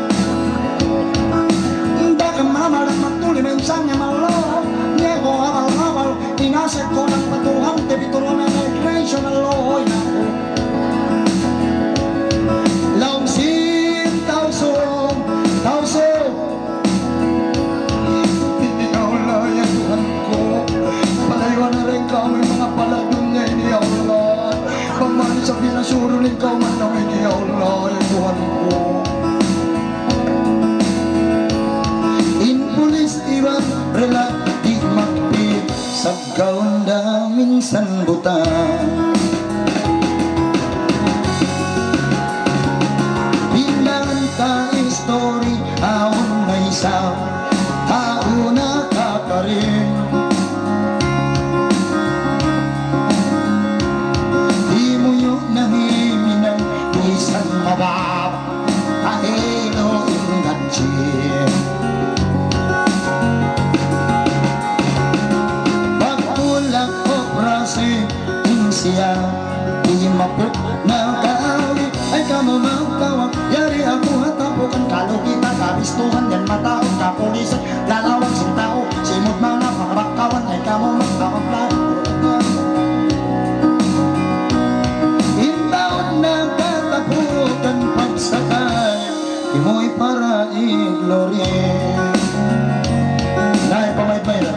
Nda' ka mamal magtuli minsan niya malo. Niya ko abal-abal, inasik ko ng patuhan, te pitulungan na immigration, alo, oy, naku. Laung sin Tausug, Tausug. Ya Allah, ya Tuhan ku, palayuan na rin kami manga pala dunya ini, ya Allah. Bang man sa pinasurul in kauman namin ini, ya Allah, ya Tuhan ku. In pulis iban rela di' magpi, saggaun da minsan buta. Pindahan ta istori, awn na isab, awn na kakarin. Di' mu yun nangiminang, bisan mabab, ahilu in gadji. Pagtulak operasi, in siya, di' mapuk na kaawit. Ay kamu magtawag, yari aku ha tapukan. Kalu kita kabistuhan yan, mataud kapulisan. Lalawag sin tau, simud manga pakabakawan. Ay kamu magtawag, kalu. In taud na katapukan pagsakay, imuy para iglori. Nay, pamaid-maid na.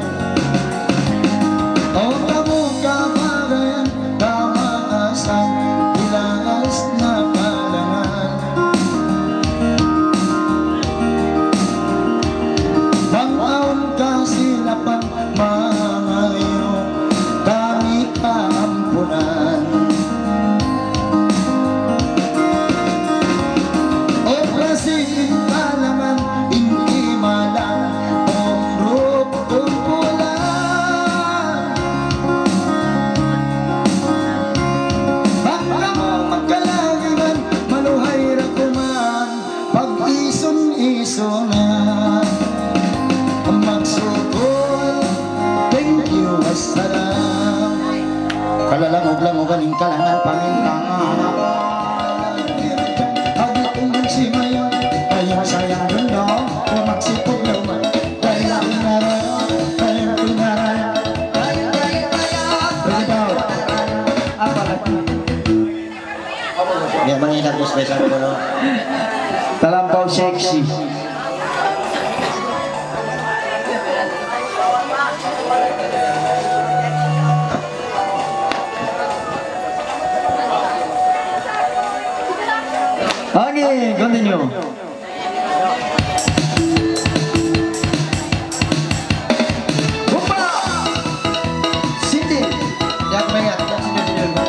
O kamu kabagayan, kamaasan, bilaas na kalangan. Bang awn kasilapan, mangayu', Magsukul, thank you, wassalam. Kalalangug-langugan in kalangan pamintangan. Agi umun si Mayan, ay masayang dunya, magsipug luman. Ay, ay, ay, ay, ay. Apa lagi? Ya, mangita ku special ko, no? Talampaw sexy. Okay, continue. Bumba! Siti! Yan, maingat. Yan, senior, senior.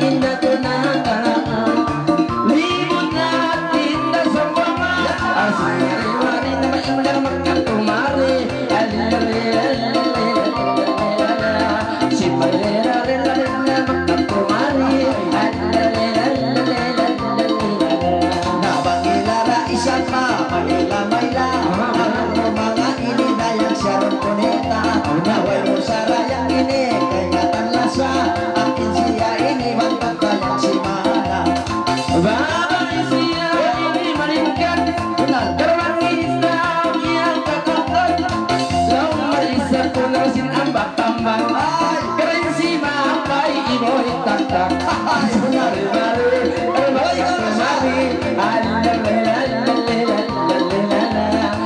Na bang ila ra isab mamayla-mayla, amu in manga ini dayang siya Ron Cuneta. Na way mu sa dayang ini kaingatan lasa, akin siya ini bantang dayang si Mana. Baba siya ini malingkat, karna' in Islam niya kakangkat. Laung mari sa ku na sin ambak tambang. Ay, karain si Mapay iboy taktak. Mari, mari, mari, mari.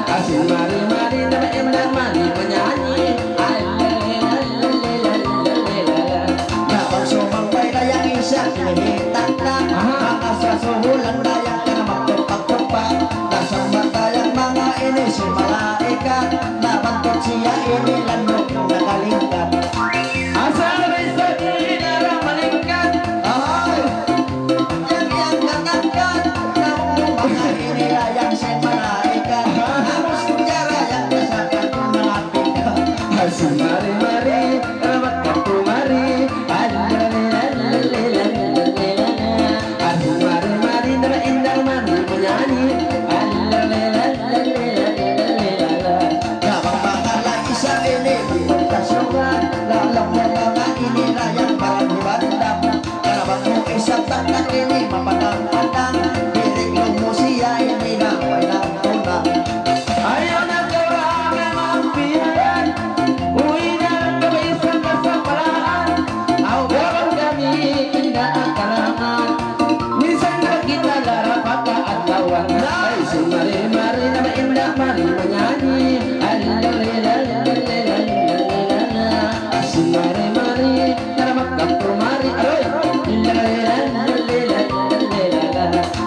Asin mari-mari na maingat mari manyanyi. Na bang sumambay na yang isab ini taktak. Aha. Manga sasuhulan na yang kana magtupak-tupak. Na sambat na yang manga ini sin malaikat. Na bang siya ini landu' nakalingkat. Asal bisa di nara malingkat. Ay. Yang, yang nangangkat, naung manga ini dayang sin malaikat. Hamus jara yang kasakat malapit. Asin mari-mari, ramat ka tumari. Asin mari-mari, na indah mari manyanyi. Na bang manga lagi sa ini, di pagkasukan, lalang mu manga ini dayang parang di bandam. Karna' bang mu isab taktak ini mapatang-patang, bilik mu siya ini na walang tunang. Ayaw na kaw na magpiyayan, uwi na kaw isab kasapalaan. Aw, bang kami inda akalangan. Minsan na kita lara pagkaadlawan. Ay, sin mari-mari na mainda mari manyanyi. Sin mari-mari, na magkatumari. Aroy!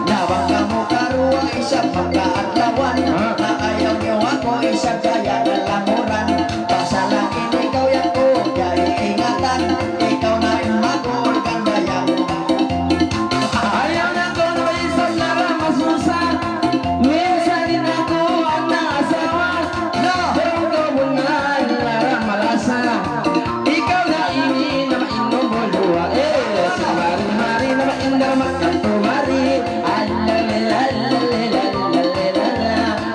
Na bang kamu karuwa isab magkaadlawan. Ha? Na ayaw niyu aku isab kaya kalamuran. Pasal in ikaw yan ku, ya iingatan. Ikaw na in mag-uulkan dayang. Ayaw na kaw na isab lara masusa. Minsan in aku anak asawa. Na. Pero kaw na in lara malasa. Ikaw na ini na mainum buluwa. Eh, si mari-mari na mainda magkatumari. Alalalalalala.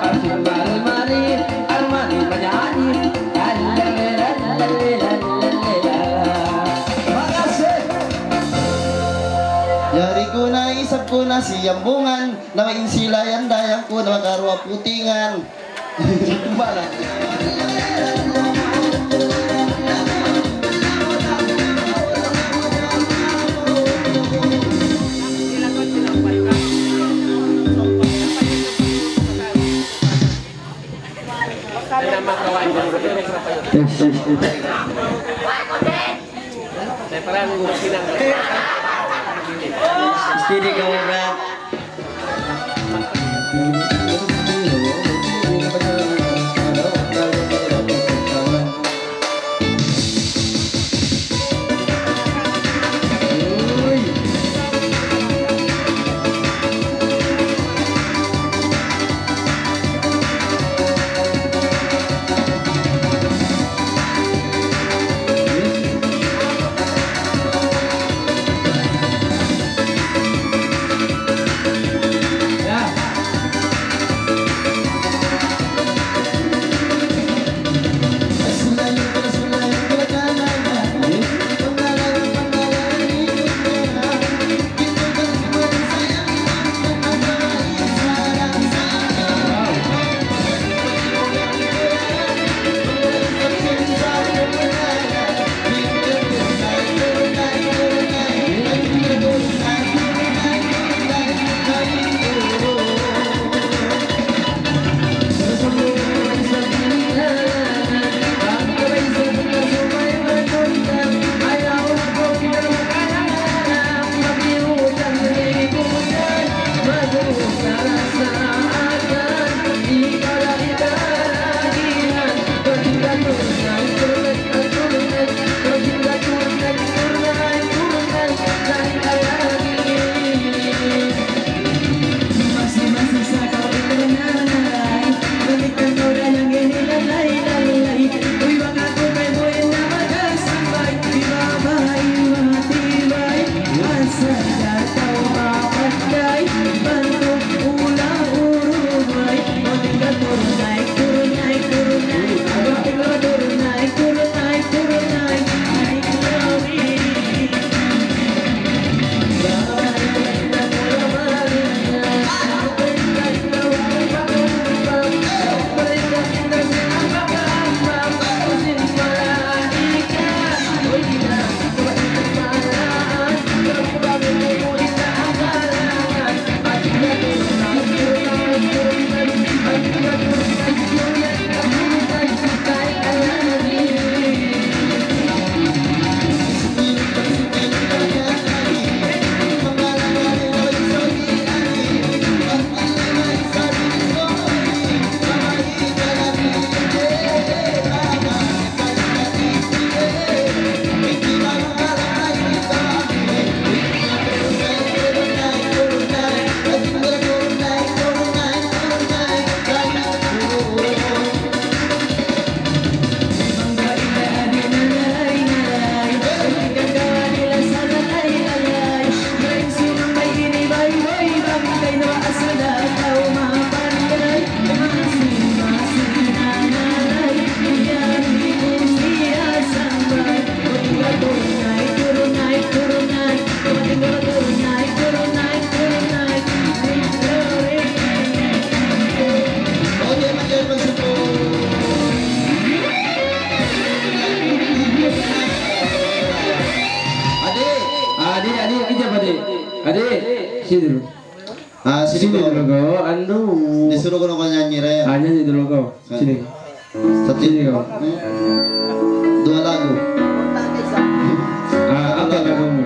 Asin mari-mari, armani manyanyi. Alalalalalala. Makasi. Yari ku na isab ku na siyambungan, na in sila yan dayang ku na makaruwa putingan. Bala. Yes, yes, yes. Steady ka, bro. Adi', sini dulu. Ah, sini dulu kaw. Andu'. Disuruh ko na kanyanyi ra. Ah, nyanyi dulu kaw. Sini. Satu. Sini kaw. Dua lagu. Ah, apa lagu mu?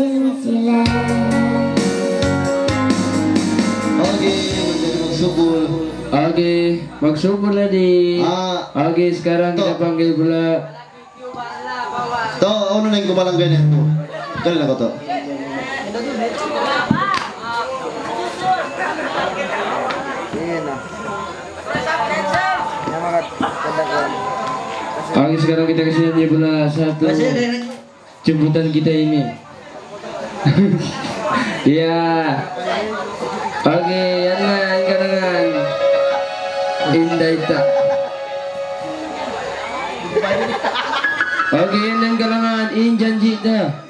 Okay, manjari magsukul. Okay, magsukul na di. Ah. Okay, sekarang kita panggil pula. To, unu na in kumalang ganyan to? Kali na ko to. Okay, sekarang kita kasi niya pula satu. Jemputan kita ini. Ya. Okay, yan na in kalangan. Inday ta. Okay, yan na in kalangan. In janji ta.